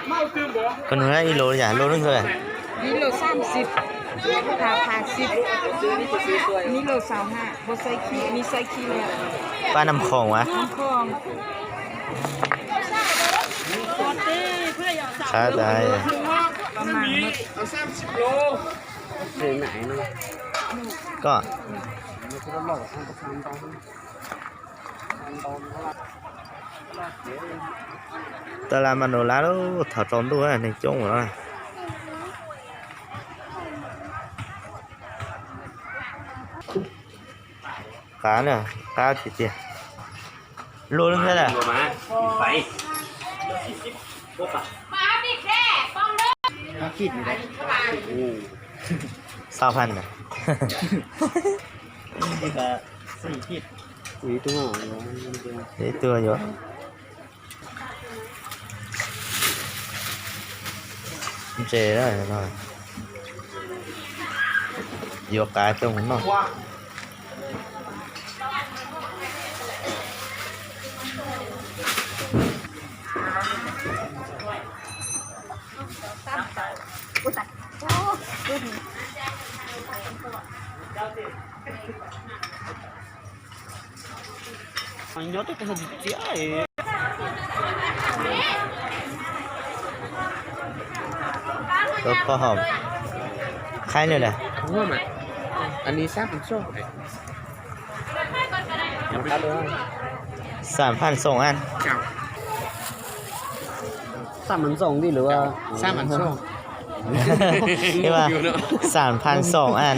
Koj nug ib lus yam lus lub ntawd. Ní lus xaus haj, ní lus xaus haj, ua xaib khib, ní xaib khib li. Pab Nam Khoom a. Qab tas. Koj. Tas las mas nus lab lub thaum tsaus ntuj neeg coob no. Qab na, qab tiag tiag. Lub lub thiab na. Xaus phaj na. Ib tug yuav. Ntses no, yuav qav coj mus noj. Khaib na. Xam phaj xoom an. Xam phaj xoom an.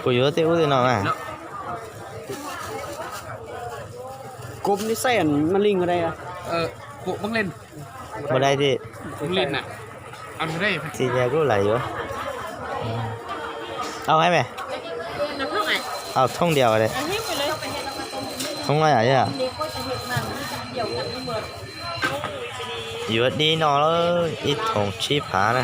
Kuv yuav tej ub tej no mas. Ua dai ti. Tsis yog kuj lam yuav. Au hais me. Au thoob diav. Thoob no yom. Yuav dib no ib thooj tsib phav na.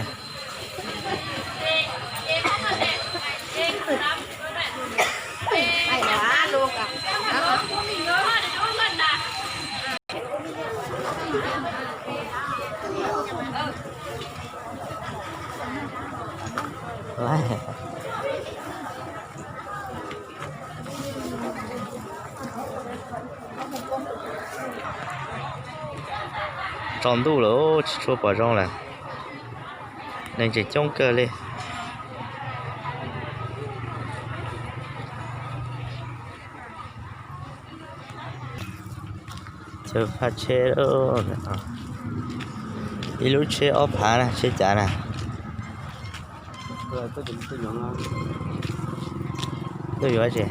Tsaus ntuj lawm tsis tshua pom zoo lawm. Neeg tseem coob kawg li. Chaw phaj tsheb, ib lub tsheb ob phav na, tsheb cav na. Tuaj yuav tsi?